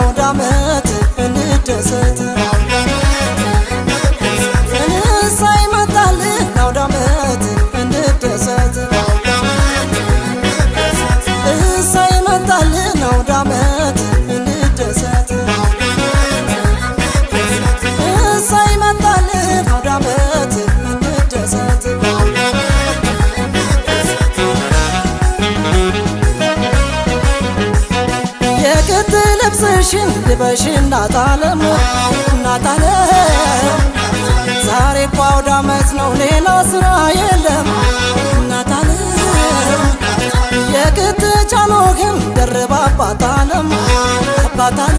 አውደ ዓመት እንደሰት። እሰይ መጣልን አውደ ዓመት እንደሰት። እሰይ መጣልን አውደ ዓመት እንደሰት። እሰይ መጣልን አውደ ዓመት እንደሰት። የክት ልብስሽን ልበሽ እናታለም እናታለም፣ ዛሬ እኮ አውደ ዓመት ነው፣ ሌላ ስራ የለም እናታለም። የክት ጃኖህን ደርባ አባታለም አባታለም።